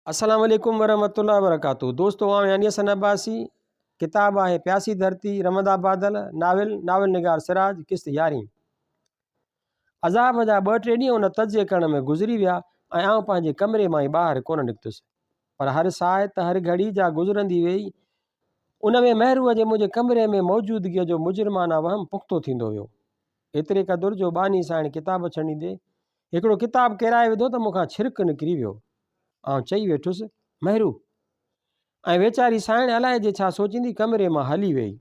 السلام عليڪم ورحمة الله وبرڪاته دوستو آئون يعني حسن عباسي ڪتاب آهي پياسي ڌرتي رمندا بادل ناول ناول نگار سراج قسط يارهين عذاب جا ٻه ٽي ڏينهن ان تجزيي ڪرڻ ۾ گذري ويا ۽ آئون پنهنجي ڪمري مان ئي ٻاهر ڪونه نڪتس پر هر ساعت هر گهڙي جا گذرندي ويئي ان ۾ مهروء جي منهنجي ڪمري ۾ موجودگيء جو مجرمانه وهم پختو ٿيندو ويو ايتري قدر جو ٻانهي سائڻ ڪتاب ڇنڊيندي هڪڙو ڪتاب ڪيرائي وڌو ته مون کان ڇرڪ نڪري ويو. آئون چئي ويٺس، مهرو! ۽ ويچاري سائڻ الائجي ڇا سوچيندي ڪمري مان هلي ويئي.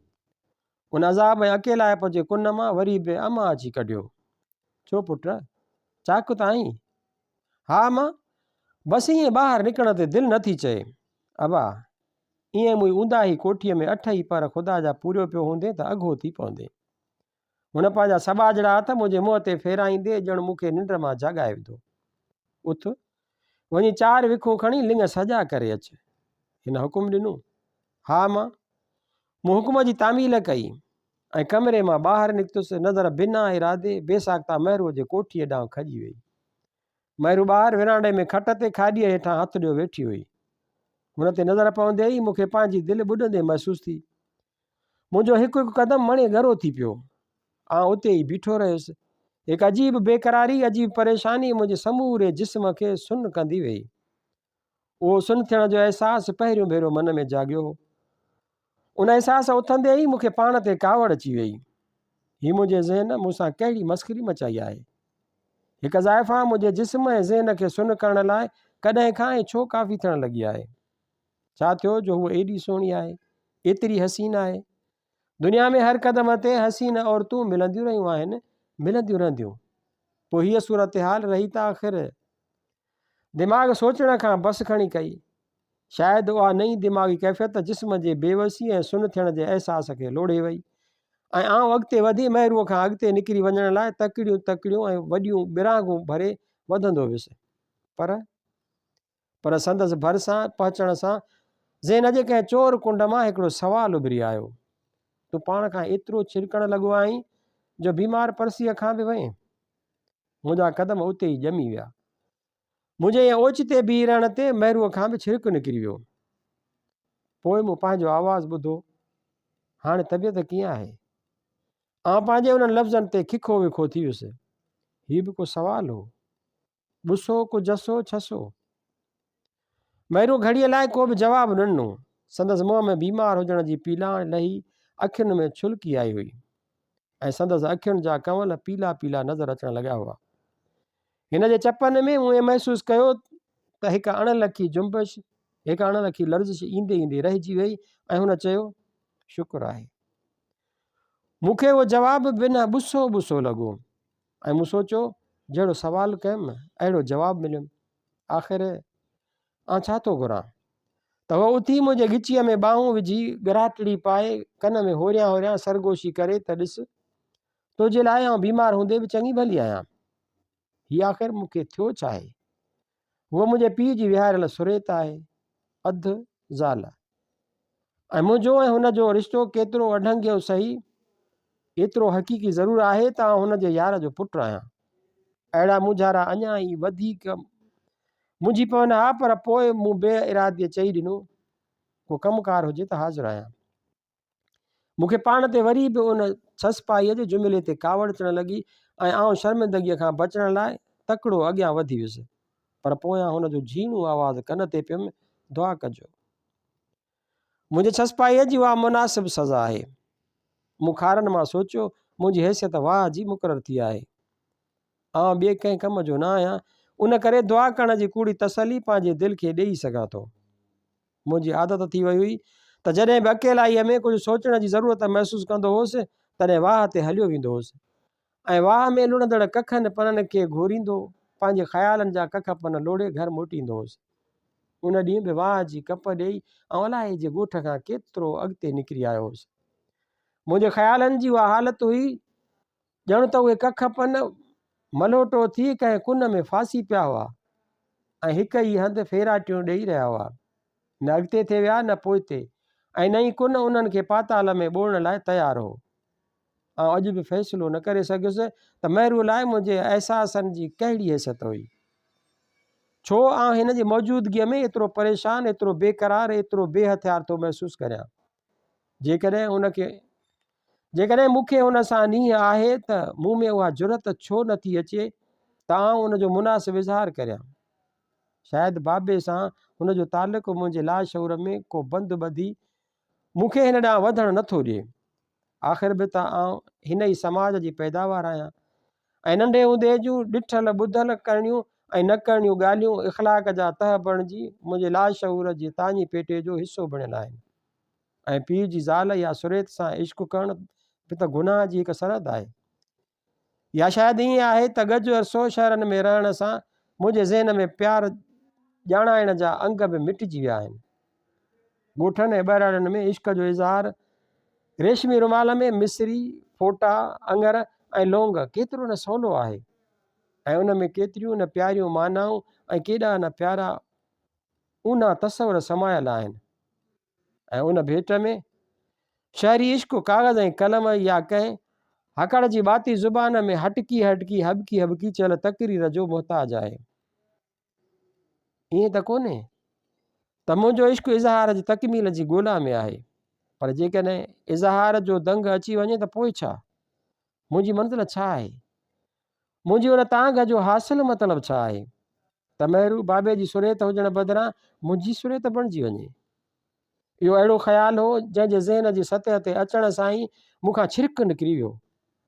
ان عذاب ۽ اڪيلائپ جي ڪن مان وري به امان اچي ڪڍيو. ڇو پٽ! چاڪ ته آهين؟ ها امان! بس ائين ٻاهر نڪرڻ تي دل نه ٿي چئي. ابا! ائين مون اونداهي ڪوٺيء ۾ اٺ ئي پهر خدا جا پوريو پيو هوندين ته اگهو ٿي پوندين. هن پنهنجا سٻاجهڙا هٿ منهنجي منهن تي ڦيرائيندي ڄڻ مون کي ننڊ مان جاڳائي وڌو. اٿ، وڃي چار وکون کڻي لڱ سڄا ڪري اچ. هن حڪم ڏنو. ها امان. مون حڪم جي تعميل ڪئي ۽ ڪمري مان ٻاهر نڪتس. نظر بنا ارادي، بي ساخته مهروء جي ڪوٺيء ڏانهن کڄي وئي. مهرو ٻاهر ورانڊي ۾ کٽ تي کاڏيء هيٺان هٿ ڏيو ويٺي هئي. هن تي نظر پوندي ئي مون کي پنهنجي دل ٻڏندي محسوس ٿي. منهنجو هڪ هڪ قدم مڻي ڳرو ٿي پيو. آئون اتي ئي بيٺو رهيس. هڪ عجيب بيقراري، عجيب پريشاني منهنجي سموري جسم کي سن ڪندي ويئي. اهو سن ٿيڻ جو احساس پهريون ڀيرو من ۾ جاڳيو هو. ان احساس اٿندي ئي مون کي پاڻ تي ڪاوڙ اچي ويئي. هي منهنجي ذهن مون سان ڪهڙي مسخري مچائي آهي. هڪ زائفان منهنجي جسم ۽ ذهن کي سن ڪرڻ لاء ڪڏهن کان ۽ ڇو ڪافي ٿيڻ لڳي آهي. ڇا ٿيو جو هوء ايڏي سهڻي آهي، ايتري حسين آهي. دنيا ۾ هر قدم تي حسين عورتون ملنديون رهيون آهن، ملنديون رهنديون. پوء هيء صورتحال رهي ته آخر. دماغ سوچڻ کان بس کڻي ڪئي. شايد اها نئين دماغي ڪيفيت جسم جي بيوسي ۽ سن ٿيڻ جي احساس کي لوڙهي وئي ۽ آئون اڳتي وڌي مهروء کان اڳتي نڪري وڃڻ لاء تڪڙيون تڪڙيون ۽ وڏيون ٻرانگهون ڀري وڌندو ويس. پر. پر سندس ڀرسان پهچڻ سان ذهن جي ڪنهن چور ڪنڊ مان هڪڙو سوال اڀري آيو، تون پاڻ کان ايترو ڇرڪڻ لڳو آهين جو بيمار پرسيء کان به وئين؟ منهنجا قدم اتي ئي ڄمي ويا. منهنجي ائين اوچتي بيهي رهڻ تي مهروء کان به ڇرڪ نڪري ويو. پوء مون پنهنجو آواز ٻڌو، هاڻي طبيعت ڪيئن آهي؟ آئون پنهنجي انهن لفظن تي ککو وکو ٿي ويس. هي به ڪو سوال هو؟ ٻسو ڪو جسو ڇسو. مهرو گهڙيء لاء ڪو به جواب نه ڏنو. سندس منهن ۾ بيمار هجڻ جي پيلاڻ لهي اکين ۾ ڇلڪي آئي هئي ۽ سندس اکين جا ڪنول پيلا پيلا نظر اچڻ لڳا هئا. هن جي چپن ۾ مون ائين محسوس ڪيو ته هڪ اڻ لکي جنبش، هڪ اڻ لکي لرزش ايندي ايندي رهجي وئي ۽ هن چيو، شڪر آهي. مون کي اهو جواب بنهه ٻسو ٻسو لڳو. ۽ مون سوچيو، جهڙو سوال ڪيم، اهڙو جواب مليم. آخر آئون ڇا ٿو گهران؟ ته هوء اٿي منهنجي ڳچيء ۾ ٻانهون وجهي، ڳراٽڙي پائي، ڪن ۾ هوريان هوريان سرگوشي ڪري ته ڏس، تنهنجي لاء آئون بيمار هوندي به چڱي ڀلي آهيان. هي آخر مون کي ٿيو ڇا آهي؟ هوء منهنجي پيء جي ويهاريل سريت آهي، اڌ زال. ۽ منهنجو ۽ هن جو رشتو ڪيترو اڍنگيو سهي، ايترو حقيقي ضرور آهي ته آئون هن جي يار جو پٽ آهيان. اهڙا مونجهارا اڃا ئي وڌيڪ منجهي پون ها، پر پوء مون بي اراديء چئي ڏنو، ڪو ڪم ڪار هجي ته حاضر آهيان. مون کي پاڻ تي وري به ان ڇسپائيء جي جملي تي ڪاوڙ اچڻ لڳي ۽ آئون شرمندگيء کان بچڻ لاء تڪڙو اڳيان وڌي ويس. پر پويان هن جو جهيڻو آواز ڪن تي پيم، دعا ڪجو. منهنجي ڇسپائيء جي اها مناسب سزا آهي. مون خارن مان سوچيو، منهنجي حيثيت واهه جي مقرر ٿي آهي. آئون ٻئي ڪنهن ڪم جو نه آهيان، ان ڪري دعا ڪرڻ جي ڪوڙي تسلي پنهنجي دل کي ڏيئي سگهان ٿو. منهنجي عادت ٿي وئي هئي ته جڏهن به اڪيلائيء ۾ ڪجهه سوچڻ جي ضرورت محسوس ڪندو هوس، تڏهن واهه تي هليو ويندو هوس ۽ واهه ۾ لڙهندڙ ڪکن پنن کي گهوريندو، پنهنجي خيالن جا ڪک پن لوڙهي گهر موٽي ايندو هوس. ان ڏينهن به واهه جي ڪپ ڏيئي آئون الائي جي ڳوٺ کان ڪيترو اڳتي نڪري آيو هوس. منهنجي خيالن جي اها حالت هئي، ڄڻ ته اهي ڪک پن ملهوٽو ٿي ڪنهن ڪن ۾ ڦاسي پيا هئا ۽ هڪ ئي هنڌ ڦيراٽيون ڏيئي رهيا هئا. نه اڳتي ٿي ويا نه پوئتي ۽ نه ئي ڪن انهن کي پاتال ۾ ٻوڙڻ لاء تيار هو. آئون اڄ به فيصلو نه ڪري سگهيس ته مهروء لاء منهنجي احساسن جي ڪهڙي حيثيت هئي. ڇو آئون هن جي موجودگيء ۾ ايترو پريشان، ايترو بي قرار، ايترو بي هٿيار ٿو محسوس ڪريان؟ جيڪڏهن ان کي جيڪڏهن مون کي هن سان نينهن آهي ته مون ۾ اها جرئت ڇو نه ٿي اچي ته آئون ان جو مناسب اظهار ڪريان؟ شايد بابي سان هن جو تعلق منهنجي لاشعور ۾ ڪو بند ٻڌي مون کي هن ڏانهن وڌڻ نه ٿو ڏئي. آخر به ته آئون هن ئي سماج جي پيداوار آهيان ۽ ننڍي هوندي جون ڏٺل ٻڌل ڪرڻيون ۽ نه ڪرڻيون ڳالهيون اخلاق جا تهه بڻجي منهنجي لاشعور جي تاڃي پيٽي جو حصو بڻيل آهن ۽ پيء جي زال يا سريت سان عشق ڪرڻ به ته گناهه جي هڪ سرحد آهي. يا شايد ائين آهي ته ڳجهه عرصو شهرن ۾ رهڻ سان منهنجي ذهن ۾ پيار ڄاڻائڻ جا انگ به مٽجي ويا آهن. ڳوٺن ۽ ٻهراڙين ۾ عشق جو اظهار ريشمي رومال ۾ مصري، ڦوٽا، اڱر ۽ لونگ ڪيترو نه سولو آهي ۽ ان ۾ ڪيتريون نه پياريون معنائون ۽ ڪيڏا نه پيارا اونها تصور سمايل آهن. ۽ ان ڀيٽ ۾ شهري عشق ڪاغذ ۽ قلم يا ڪنهن هڪڙ جي ٻاتي زبان ۾ هٽڪي هٽڪي هٻڪي هٻڪي چيل تقرير جو محتاج آهي. ائين ته ڪونهي ته منهنجو عشق اظهار جي تڪميل جي ڳولا ۾ آهي، پر جيڪڏهن اظهار جو دنگ اچي وڃي ته پوء ڇا؟ منهنجي منزل ڇا آهي؟ منهنجي ان تانگهه جو حاصل مطلب ڇا آهي؟ ته مهرو بابي جي سريت هجڻ بدران منهنجي سريت بڻجي وڃي. اهو اهڙو خيال هو، جنهن جي ذهن جي سطح تي اچڻ سان ئي مون کان ڇرڪ نڪري ويو،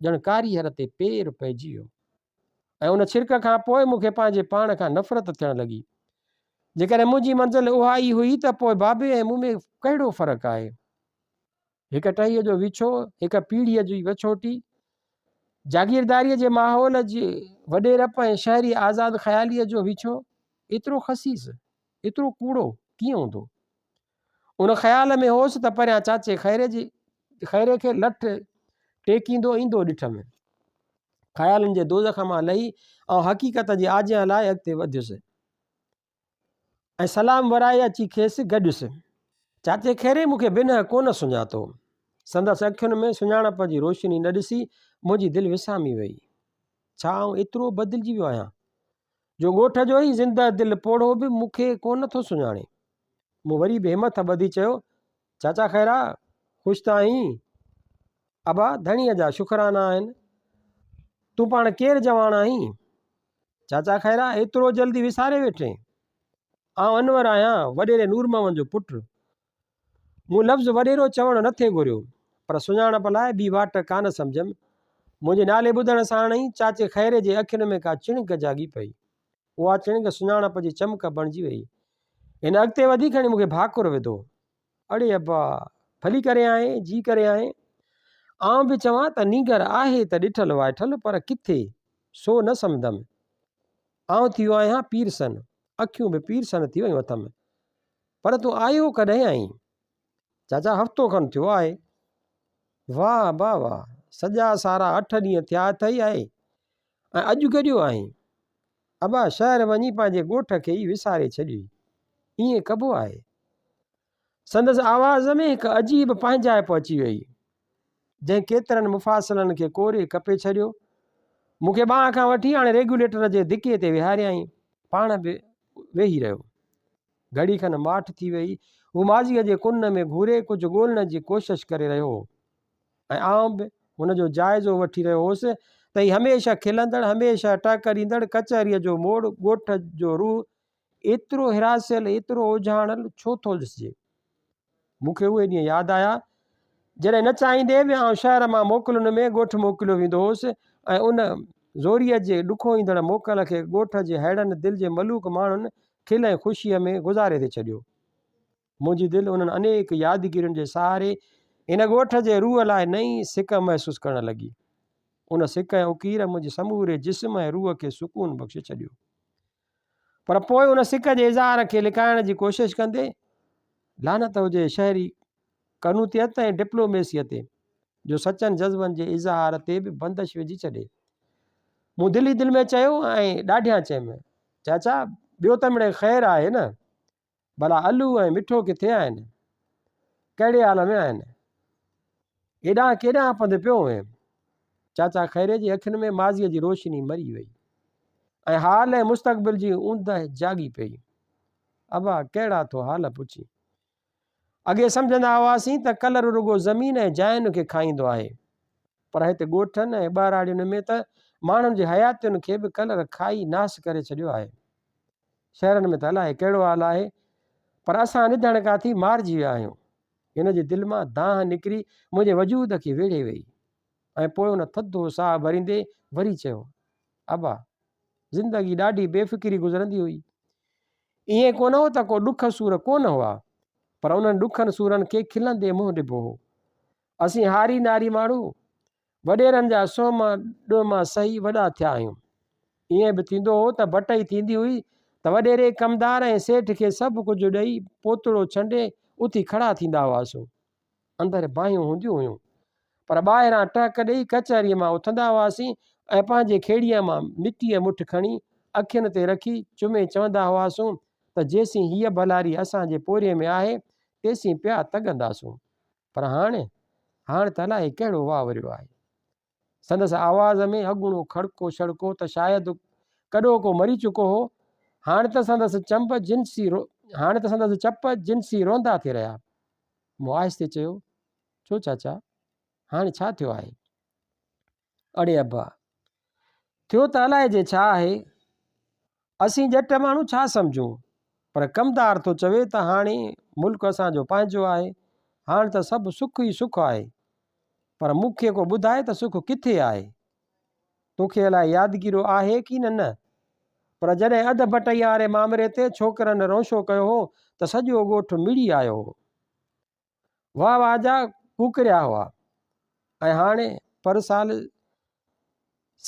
ڄڻ ڪاريهر تي پير پئجي ويو ۽ ان ڇرڪ کان پوء مون کي پنهنجي پاڻ کان نفرت ٿيڻ لڳي. جيڪڏهن منهنجي منزل اها ئي هئي ته پوء بابي ۽ مون ۾ ڪهڙو فرق آهي؟ هڪ ٽهيء جو ويڇو، هڪ پيڙهيء جي وڇوٽي، جاگيرداريء جي ماحول جي وڏيرپ ۽ شهري آزاد خياليء جو ويڇو ايترو خسيس، ايترو ڪوڙو ڪيئن هوندو؟ ان خيال ۾ هوس ته پريان چاچي خيري جي خيري کي لٺ ٽيڪيندو ايندو ڏٺم. خيالن جي دوزخ مان لهي آئون حقيقت جي آجيان لاء اڳتي وڌيس. ۽ سلام ورائي اچي کيس گڏيس. چاچي خيري مون کي بنهه ڪونه سڃاتو. سندس اکين ۾ سڃاڻپ جي روشني نه ڏسي منهنجي دل وسامي وئي. ڇا آئون ايترو بدلجي ويو آهيان، جو ڳوٺ جو هي زنده دل پوڙهو به مون کي ڪونه ٿو سڃاڻي. مون وري به همٿ ٻڌي چيو، چاچا خيرا، خوش ته آهين؟ ابا، ڌڻيء جا شڪرانا آهن. تون پاڻ ڪير جواڻ آهين؟ چاچا خيرا، ايترو جلدي وساري ويٺين؟ آئون انور آهيان، وڏيري نور محمد جو پٽ. مون لفظ وڏيرو چوڻ نه ٿي گهريو، پر سڃاڻپ لاء ٻي واٽ ڪانه سمجهيم. منهنجي نالي ٻڌڻ ساڻ ئي چاچي خيري جي اکين ۾ ڪا چڻنگ جاڳي پئي. اها چڻنگ سڃاڻپ جي چمڪ بڻجي وئي. هن اڳتي وڌي کڻي مون کي ڀاڪر وڌو. اڙي ابا! ڀلي ڪري آئين، جي ڪري آئين. آئون به چوان ته نينگر آهي ته ڏٺل وائٺل پر ڪٿي، سو نه سمجهندم. آئون ٿي ويو آهيان پيرسن، اکيون به پيرسن ٿي ويون اٿم. پر تون آيو ڪڏهن آهين؟ چاچا هفتو کن ٿيو آهي. واهه ابا واهه! سڄا سارا اٺ ڏينهن ٿيا اٿئي آهي ۽ اڄ گڏيو آهين. ابا شهر وڃي پنهنجي ڳوٺ کي ئي وساري ڇڏيئي. ائين ڪبو آهي؟ سندس آواز ۾ هڪ عجيب پنهنجائپ اچي ويئي، جنهن ڪيترن مفاصلن کي ڪوري ڪپي ڇڏيو. مون کي ٻانهن کان وٺي آڻي ريگيوليٽر جي ڌڪي تي ويهاريائين. پاڻ به ويهي رهيو. گهڙي کن ماٺ ٿي ويئي. هو ماضيء جي ڪن ۾ گهوري ڪجهه ڳولڻ جي ڪوشش ڪري رهيو هو ۽ آئون به هن جو جائزو وٺي رهيو هوس ته هي هميشه کلندڙ، هميشه ٽهڪ ڏيندڙ، ڪچهريء جو موڙ، ڳوٺ جو روح ايترو هراسيل، ايترو اوجهاڻل ڇو ٿو ڏسجي؟ مون کي اهي ڏينهن ياد آيا، جڏهن نه چاهيندي به آئون شهر مان موڪلن ۾ ڳوٺ موڪليو ويندو هوس ۽ ان زوريء جي ڏکوئيندڙ موڪل کي ڳوٺ جي ههڙن دل جي ملوڪ ماڻهن کل ۽ خوشيء ۾ گذاري ٿي ڇڏيو. منهنجي دل انهن انيڪ يادگيرين جي سهاري هن ڳوٺ جي روح لاء نئين سڪ محسوس ڪرڻ لڳي. ان سڪ ۽ اڪير منهنجي سموري جسم ۽ روح کي سڪون بخشي ڇڏيو. پر پوء ان سڪ جي اظهار کي لڪائڻ جي ڪوشش ڪندي، لعنت هجي شهري قنوطيت ۽ ڊپلوميسيء تي، جو سچن جذبن جي اظهار تي به بندش وجهي ڇڏي. مون دل ئي دل ۾ چيو ۽ ڏاڍيان چيم، چاچا، ٻيو ته مڙئي خير آهي نه؟ ڀلا الو ۽ مٺو ڪٿي آهن؟ ڪهڙي حال ۾ آهن؟ هيڏانهن ڪيڏانهن پنڌ پيو هئين؟ چاچا خيري جي اکين ۾ ماضيء جي روشني مري وئي. ۽ حال ۽ مستقبل جي اوندهه جاڳي پئي. ابا ڪهڙا ٿو حال پڇين. اڳي سمجهندا هئاسين ته ڪلر رڳو زمين ۽ جاين کي کائيندو آهي. پر هت ڳوٺن ۽ ٻهراڙين ۾ ته ماڻهن جي حياتين کي به ڪلر کائي ناس ڪري ڇڏيو آهي. شهرن ۾ ته الائي ڪهڙو حال آهي پر اسان نڌڻڪا ٿي مارجي ويا آهيون. هن جي دل مان دانهن نڪري منهنجي وجود کي ويڙهي وئي ۽ پوء هن ٿڌو ساهه ڀريندي وري چيو، ابا! زندگي ڏاڍي بي فڪري گذرندي هئي. ائين ڪونه هو ته ڪو ڏک سور ڪونه هئا پر انهن ڏکن سورن کي کلندي منهن ڏبو هو. اسين هاري ناري ماڻهو وڏيرن جا سهما ڏوهما سهي وڏا ٿيا آهيون. ائين به ٿيندو هو ته بٽئي ٿيندي هئي ته وڏيري ڪمدار ۽ سيٺ کي سڀ ڪجهه ڏئي پوتڙو ڇنڊي اٿي کڙا ٿيندا هئاسون. اندر باهيون هونديون هيون. پر ٻاهران ٽهڪ ڏئي ڪچهريء مان اٿندا هئاسين ۽ پنهنجي کيڙيء مان مٽيء مٺ کڻي اکين تي رکي چمي چوندا هئاسون ته جيسين هيء ڀلاري اسان جي پورهيي ۾ آهي تيسين پيا تڳنداسون. پر هاڻ، هاڻ ته الائي ڪهڙو واء وريو آهي. سندس آواز ۾ اڳوڻو کڙڪو ڇڙڪو ته شايد ڪڏهوڪو مري چڪو هو. هاڻ ته سندس چنب جنسي هاڻ ته سندس چپ جنسي روندا ٿي رهيا. مون آهستي چيو، ڇو چاچا، هاڻ ڇا ٿيو آهي؟ اڙي ابا! ٿيو ته الائجي ڇا آهي؟ اسين ڄٽ ماڻهو ڇا سمجهون؟ پر ڪمدار ٿو چوي ته هاڻي ملڪ اسان جو پنهنجو آهي، هاڻ ته سڀ سک ئي سک آهي. پر مون کي ڪو ٻڌائي ته سک ڪٿي آهي؟ توکي الائي يادگيرو آهي ڪي نه نه، پر جڏهن اڌ بٽئي واري مامري تي ڇوڪرن رونشو ڪيو هو ته سڄو ڳوٺ مڙي آيو هو. واهه واهه جا ڪوڪريا هئا ۽ هاڻي پر سال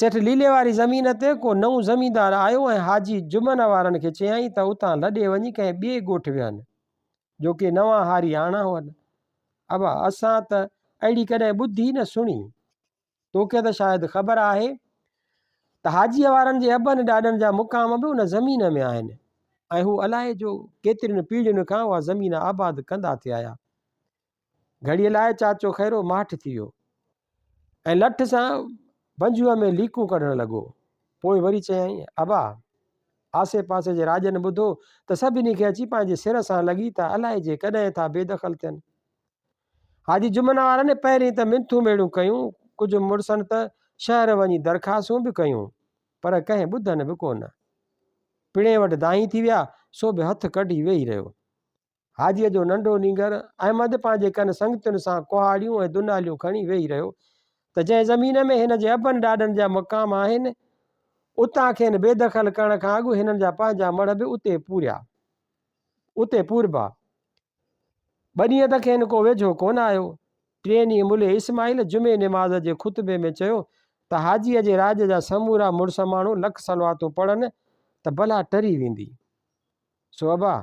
سيٺ ليلي واري زمين تي ڪو نئون زميندار آيو ۽ حاجي جمن وارن کي چيائين ته اتان لڏي وڃي ڪنهن ٻئي ڳوٺ ويهن جو ڪي نوان هاري آڻا هئن. ابا اسان ته اهڙي ڪڏهن ٻڌي نه سڻي. توکي ته شايد خبر آهي ته حاجيء وارن جي ابن ڏاڏن جا مقام به ان زمين ۾ آهن ۽ هو الائي جو ڪيترين پيڙهين کان اها زمين آباد ڪندا ٿي آيا. گهڙيء لاء چاچو خيرو ماٺ ٿي ويو ۽ لٺ سان بنجوء ۾ ليڪون ڪڍڻ لڳو. پوء وري چيائين، ابا! آسي پاسي جي راڄن ٻڌو ته سڀني کي اچي پنهنجي سر سان لڳي ته الائجي ڪڏهن ٿا بيدخل ٿين. حاجي جمن وارن پهرين ته منٿون ميڙون ڪيون، ڪجهه مڙسن ته شهر وڃي درخواستون به ڪيون، پر ڪنهن ٻڌن به ڪونه. پڻهين وٽ دانهين ٿي ويا، سو به هٿ ڪڍي ويهي رهيو. حاجيء جو ننڍو نينگر احمد پنهنجي ڪن سنگتين سان ڪهاڙيون ۽ دناليون کڻي ويهي رهيو ته جنهن زمين ۾ هن جي ابن ڏاڏن جا مقام آهن، اتان کين بيدخل ڪرڻ کان اڳ هنن جا پنهنجا مڙهه به اتي پوريا، اتي پوربا. ٻه ڏينهن ته کين ڪو ويجهو ڪونه آيو. ٽئين ڏينهن ملي اسماعيل جمعي نماز جي خطبي ۾ چيو ته حاجيء جي راڄ جا سمورا مڙس ماڻهو لک صلواتون پڙهن ته بلا ٽري ويندي. سو ابا!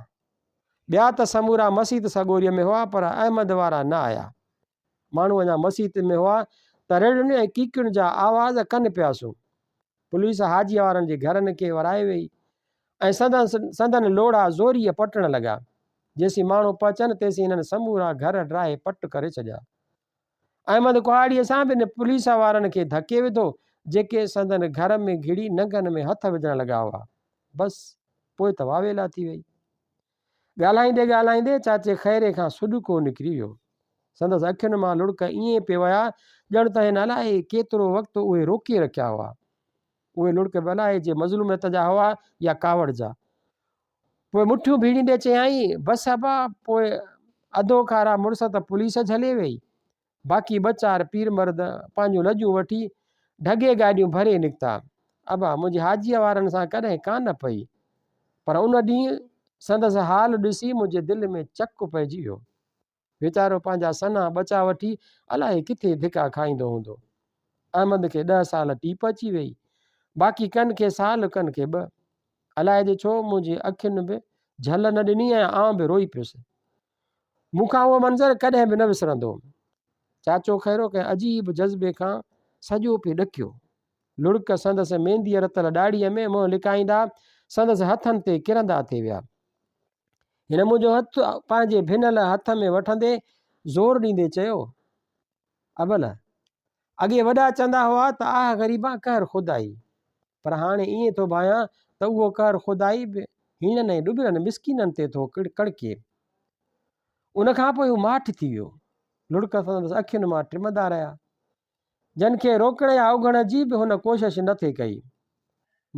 ٻيا ته سمورا مسيت سڳوريء ۾ هئا پر احمد وارا نه آيا. ماڻهو اڃا مسيت ۾ هئا ته رڙين ۽ ڪيڪين جا آواز ڪن پياسون. پوليس حاجيء وارن جي گهرن کي ورائي ويئي ۽ سندن لوڙها زوريء پٽڻ لڳا. جيسين ماڻهو پهچن تيسين هنن سمورا گهر ڊاهي پٽ ڪري ڇڏيا. احمد ڪهاڙيء سان به ان پوليس وارن کي ڌڪي وڌو، جيڪي سندن گهر ۾ گهڙي ننگن ۾ هٿ وجهڻ لڳا هئا. بس، پوء ته واويلا ٿي وئي. ڳالهائيندي ڳالهائيندي چاچي خيري کان سڏڪو نڪري ويو. سندس اکين مان لڙڪ ائين پئي وهيا ڄڻ ته هن الائي ڪيترو وقت اهي روڪي رکيا هئا. اهي لڙڪ به الائي جي مظلوميت جا هئا يا ڪاوڙ جا. پوء مٺيون ڀيڙيندي چيائين، بس ابا، پوء اڌو کارا مڙس ته پوليس جهلي ويئي. باقي ٻه چار پير مرد پنهنجون لڄون وٺي ڍڳي گاڏيون ڀري نڪتا. ابا، منهنجي حاجيء وارن سان ڪڏهن ڪانه پئي، پر ان ڏينهن سندس حال ڏسي منهنجي دل ۾ چڪ پئجي ويو. ويچارو پنهنجا سنها ٻچا وٺي الائي ڪٿي ڌڪا کائيندو هوندو. احمد کي ڏهه سال ٽيپ اچي ويئي. باقي ڪن کي سال ڪن کي ٻه. الائجي ڇو منهنجي اکين به جهل نه ڏني ۽ آئون به روئي پيس. مون کان اهو منظر ڪڏهن به نه وسرندو. چاچو خيرو ڪنهن عجيب جذبي کان سڄو پئي ڏڪيو. لڙڪ سندس مينديء رتل ڏاڙهيء ۾ منهن لڪائيندا سندس هٿن تي ڪرندا ٿي ويا. هن منهنجو هٿ پنهنجي ڀنل هٿ ۾ وٺندي زور ڏيندي چيو، ابل! اڳي وڏا چوندا هئا ته آهه غريبان قهر خدائي. پر هاڻي ائين ٿو ڀانيان ته اهو قهر خدائي به هيڻن ۽ ڏٻرن مسڪينن تي ٿو ڪڙڪي. ان کان پوء هو ماٺ ٿي ويو. لڙڪ سندس اکين مان ٽمندا رهيا. جن کي روڪڻ يا اگهڻ جي به هن ڪوشش نه ٿي ڪئي.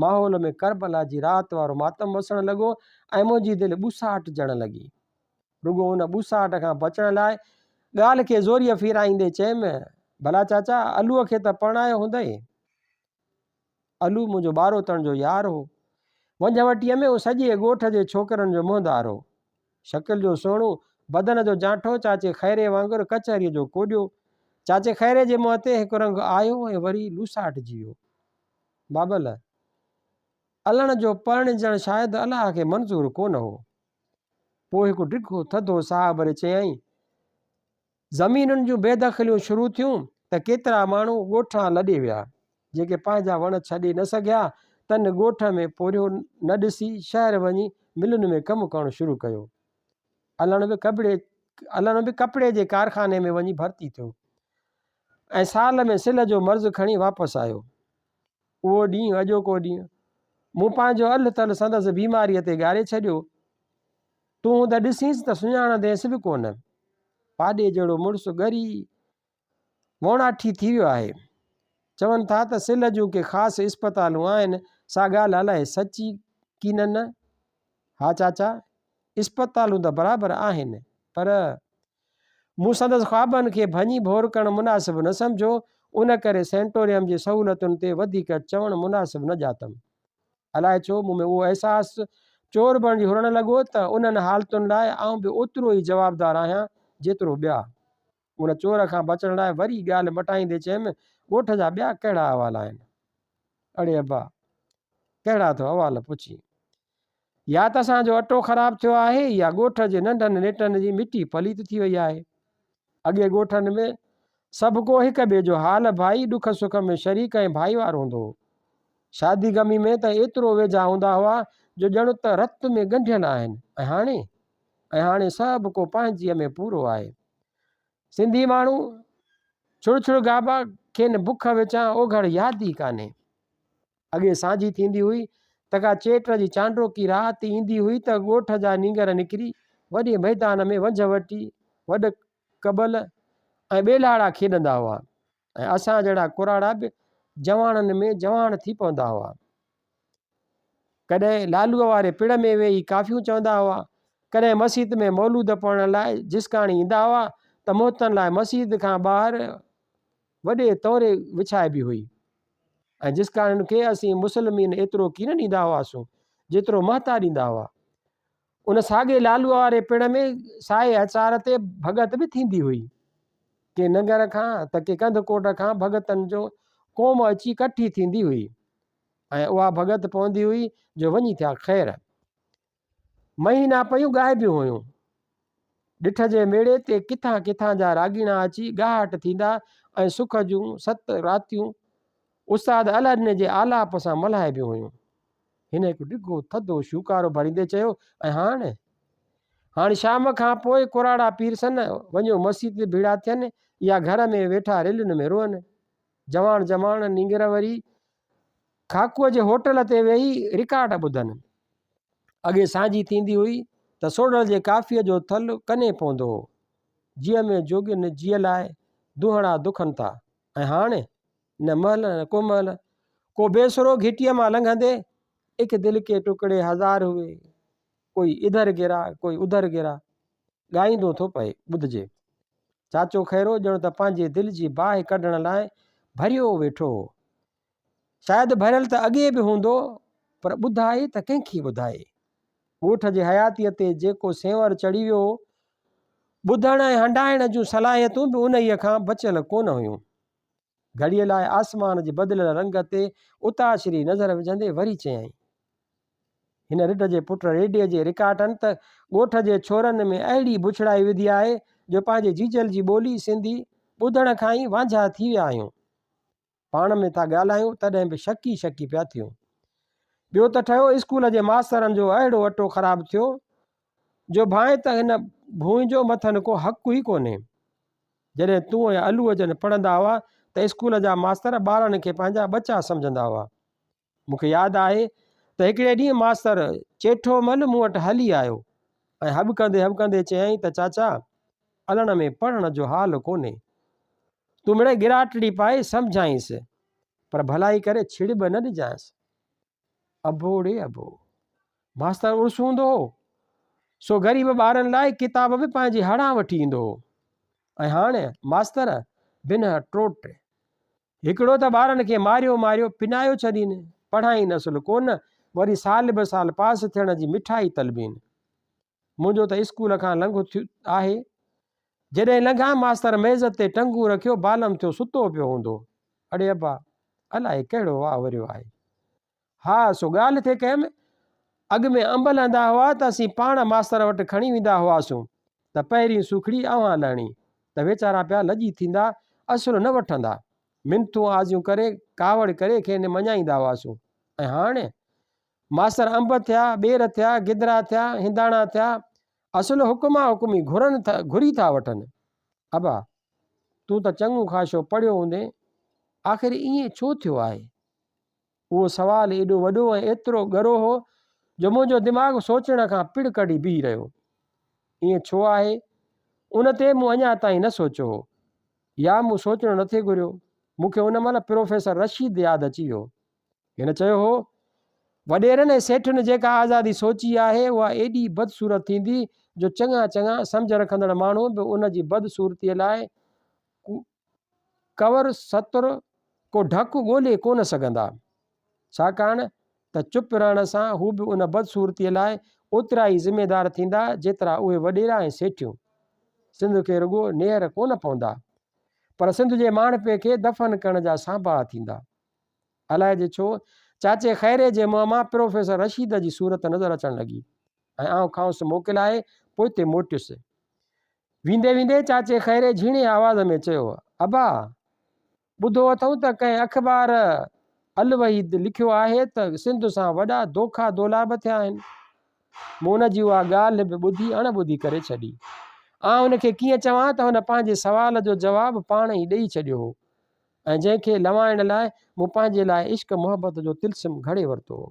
ماحول ۾ ڪربلا جي رات وارو ماتم وسڻ لڳو ۽ منهنجي دل ٻوساٽجڻ لڳي. رڳو ان ٻوساٽ کان بچڻ لاء ڳالهه کي زوريء ڦيرائيندي چيم، ڀلا چاچا، علوء کي ته پرڻايو هوندئي؟ علو منهنجو ٻاروتڻ جو يار هو. ونجهه وٽيء ۾ هو سڄي ڳوٺ جي ڇوڪرن جو منهندار هو. شڪل جو سهڻو، بدن جو جانٺو، چاچي خيري وانگر ڪچهريء جو ڪوڏيو. چاچي خيري جي منهن تي هڪ رنگ آيو ۽ وري لوساٽجي ويو. بابل! علڻ جو پرڻجڻ شايد الله کي منظور ڪونه هو. پوء هڪ ڊگهو ٿڌو ساهه ڀري چيائين، زمينن جون بيدخليون شروع ٿيون ته ڪيترا ماڻهو ڳوٺان لڏي ويا. جيڪي پنهنجا وڻ ڇڏي نه سگهيا، تن ڳوٺ ۾ پورهيو نه ڏسي شهر وڃي ملن ۾ ڪم ڪرڻ شروع ڪيو. علڻ به ڪپڙي علڻ به ڪپڙي جي ڪارخاني ۾ وڃي ڀرتي ٿيو ۽ سال ۾ سلهه جو مرض کڻي واپس آيو. اهو ڏينهن اڄوڪو ڏينهن. مون پنهنجو الهه تلهه سندس بيماريء تي ڳاري ڇڏيو. تون هوند ڏسينس ته سڃاڻندينس به ڪونه. پاڏي جهڙو مڙس ڳري ووڻاٺي ٿي ويو آهي. چون ٿا ته سلهه جون ڪي خاص اسپتالون آهن، سا ڳالهه الائي سچي ڪي نه نه. ها چاچا، اسپتالون ته برابر آهن، پر. مون سندس خوابن کي ڀڃي ڀور ڪرڻ مناسب نه سمجهيو، ان ڪري سينٽوريم جي سهولتن تي وڌيڪ چوڻ مناسب نه ڄاتم. الائي ڇو مون ۾ اهو احساس چور بڻجي هرڻ لڳو ته انهن حالتن لاء آئون به اوترو ئي جوابدار آهيان، جيترو ٻيا. ان چور کان بچڻ لاء وري ڳالهه مٽائيندي چيم، ڳوٺ جا ٻيا ڪهڙا احوال آهن؟ اڙي ابا! ڪهڙا ٿو احوال پڇين؟ يا ته اسان جو اٽو خراب ٿيو آهي يا ڳوٺ جي ننڍن نيٽن جي مٽي پليت ٿي وئي آهي. اڳي ڳوٺن ۾ سڀ ڪو هڪ ٻئي جو حال ڀائي، ڏک سک ۾ شريڪ ۽ ڀائيوار هوندو هو. شادي غمي ۾ ته ايترو ويجها هوندا هئا جو ڄڻ ته رت ۾ ڳنڍيل آهن ۽ هاڻي؟ ۽ هاڻي سڀ ڪو پنهنجيء ۾ پورو آهي. سنڌي ماڻهو ڇڙ ڇڙ گابا، کين بک وچان اوگهڙ ياد ئي ڪانهي. اڳي سانجهي ٿيندي هئي ته ڪا چيٽ جي چانڊوڪي رات ايندي هئي ته ڳوٺ جا نينگر نڪري وڏي ميدان ۾ ونجهه وٽي، وڏ ڪٻل ۽ ٻيلهاڙا کيڏندا هئا ۽ اسان جهڙا ڪراڙا به جواڻن ۾ جواڻ ٿي پوندا هئا. ڪڏهن لالوء واري پڙ ۾ ويهي ڪافيون چوندا هئا، ڪڏهن مسيت ۾ مولود پڙهڻ لاء جسڪاڻي ايندا هئا ته محتن لاء مسيت کان ٻاهر وڏي توري وڇائبي هئي ۽ جسڪاڻين کي اسين مسلمين ايترو ڪين ڏيندا هئاسون، جيترو مهتا ڏيندا هئا. ان ساڳئي لالوء واري پڙ ۾ سائي اچار تي ڀڳت به ٿيندي هئي. ڪي ننگر کان ته ڪي ڪنڌڪوٽ کان ڀڳتن جو قوم اچي ڪٺي ٿيندي هئي ۽ اها ڀڳت پوندي هئي جو وڃي ٿيا خير. مهينا پيون ڳائبيون هيون. ڏٺ جي ميڙي تي ڪٿان ڪٿان جا راڳيڻا اچي ڳاهٽ ٿيندا ۽ سک جون ست راتيون استاد الهڏني جي آلاپ سان ملهائبيون هيون. هن هڪ ڊگهو ٿڌو شوڪارو ڀريندي چيو، ۽ هاڻ؟ هاڻ شام کان پوء ڪراڙا پيرسن وڃيو مسيت ڀيڙا ٿين يا گهر ۾ ويٺا ريلين ۾ روئن. جواڻ جماڻ نينگر وري خاڪوء جي هوٽل تي ويهي رڪارڊ ٻڌن. اڳي سانجهي ٿيندي هئي ته سوڍل جي ڪافيء جو ٿل ڪني پوندو هو. جيء ۾ جوڳين جيء لاء دونهڙا دکن ٿا ۽ هاڻي؟ نه مهل نه ڪو مهل. ڪو بي سرو گهٽيء مان لنگهندي، اڪ دل ڪي ٽڪڙي هزار هئي، ڪوئي اڌر گرا ڪوئي اڌر گرا ڳائيندو ٿو پئي ٻڌجي. چاچو خيرو ڄڻ ته پنهنجي دل جي باهه ڪڍڻ لاء ڀريو ويٺو هو. شايد ڀريل ته اڳي به هوندو پر ٻڌائي ته ڪنهن کي ٻڌائي. ڳوٺ جي حياتيء تي جيڪو سينور چڙهي ويو هو، ٻڌڻ ۽ هنڊائڻ جون صلاحيتون به انهيء کان بچيل ڪونه هيون. گهڙيء لاء آسمان جي بدليل رنگ تي اتاشري نظر وجهندي وري چيائين. هن رڍ جي پٽ ريڊيي جي رڪاٽن ته ڳوٺ جي ڇورن ۾ اهڙي بڇڙائي وڌي آهي جو پنهنجي جيجل جي ٻولي سنڌي ٻڌڻ کان ئي وانجها ٿي ويا آهيون. پاڻ ۾ ٿا ڳالهايون تڏهن به شڪي شڪي پيا ٿيون. ٻيو ته ٺهيو اسڪول جي ماسترن جو اهڙو اٽو خراب ٿيو جو ڀانء ته هن ڀونء جو مٿن ڪو حق ئي ڪونهي. جڏهن تون ۽ علوء جن پڙهندا هئا ته اسڪول جا ماستر ٻارن کي پنهنجا ٻچا سمجهندا هئا. مون کي ياد آهي ته هڪڙي ڏينهن ماستر چيٺومل مون وٽ هلي آيو ۽ هٻڪندي هٻڪندي چيائين ته چاچا الڻ ۾ پڙهڻ جو حال ڪونهي. تون مڙئي ڳراٽڙي پائي سمجهائينس، پر ڀلائي ڪري ڇڙٻ نه ڏجانس. ابو ڙي ابو! ماستر عرس هوندو هو، سو غريب ٻارن لاء ڪتاب به پنهنجي هڙان وٺي ايندو هو ۽ هاڻ ماستر بنهه ٽوٽ. هڪڙو ته ٻارن کي ماريو ماريو پنايو ڇڏين، پڙهائين اصل ڪونه، وري سال به سال پاس ٿيڻ جي مٺائي طلبين. منهنجو ته اسڪول کان لنگهه ٿيو آهي. جڏهن لنگهان ماستر ميز تي ٽنگون رکيو بالم ٿيو ستو پيو هوندو. اڙي ابا! الائي ڪهڙو واء وريو آهي. ها سو ڳالهه ٿي ڪيم، اڳ ۾ انب لهندا هئا ته اسين پاڻ ماستر وٽ کڻي ويندا هئاسون ته پهرين سوکڙي اوهان لهڻي ته ويچارا پيا لڄي ٿيندا اصل نه وٺندا. منٿون آزيون ڪري ڪاوڙ ڪري کين مڃائيندا هئاسون ۽ هاڻ؟ ماستر انب ٿيا، ٻير ٿيا، گدرا ٿيا، هنداڻا ٿيا، اصل حڪما حڪمي گهرن گهري ٿا وٺن. ابا! تون ته چڱو خاشو پڙهيو هوندين، آخر ائين ڇو ٿيو آهي؟ اهو سوال ايڏو وڏو ۽ ايترو ڳرو هو جو منهنجو دماغ سوچڻ کان پڙ ڪڍي بيهي رهيو. ائين ڇو آهي؟ ان تي مون اڃا تائين نه سوچيو هو يا مون سوچڻ نٿي گهريو. مون کي ان مهل پروفيسر رشيد ياد اچي ويو. هن چيو هو، وڏيرن ۽ سيٺن جيڪا آزادي سوچي آهي، اها ايڏي بدصورت ٿيندي جو چڱا چڱا سمجهه رکندڙ ماڻهو به ان جي بدصورتيء لاء ڪور ستر ڪو ڍڪ ڳولي ڪونه سگهندا. ڇاڪاڻ ته چپ رهڻ سان هو به ان بدصورتيء لاء اوترا ئي ذميدار ٿيندا، جيترا اهي وڏيرا ۽ سيٺيون. سنڌ کي رڳو نيهر ڪونه پوندا، پر سنڌ جي ماڻهپي کي دفن ڪرڻ جا سانباها ٿيندا. الائجي ڇو چاچي خيري جي منهن مان پروفيسر رشيد جي صورت نظر اچڻ لڳي ۽ آئون کانئس موڪلائي پوئتي موٽيس. ويندي ويندي چاچي خيري جهيڻي آواز ۾ چيو، ابا! ٻڌو اٿئون ته ڪنهن اخبار الوحيد لکيو آهي ته سنڌ سان وڏا دوکا دولاب ٿيا آهن. مون ان جي اها ڳالهه به ٻڌي اڻ ٻڌي ڪري ڇڏي. آئون هن کي ڪيئن چوان ته هن پنهنجي سوال جو جواب پاڻ ئي ڏئي ڇڏيو هو. ۽ جنهن کي لنوائڻ لاء مون پنهنجي لاء عشق محبت جو طلسم گهڙي ورتو هو.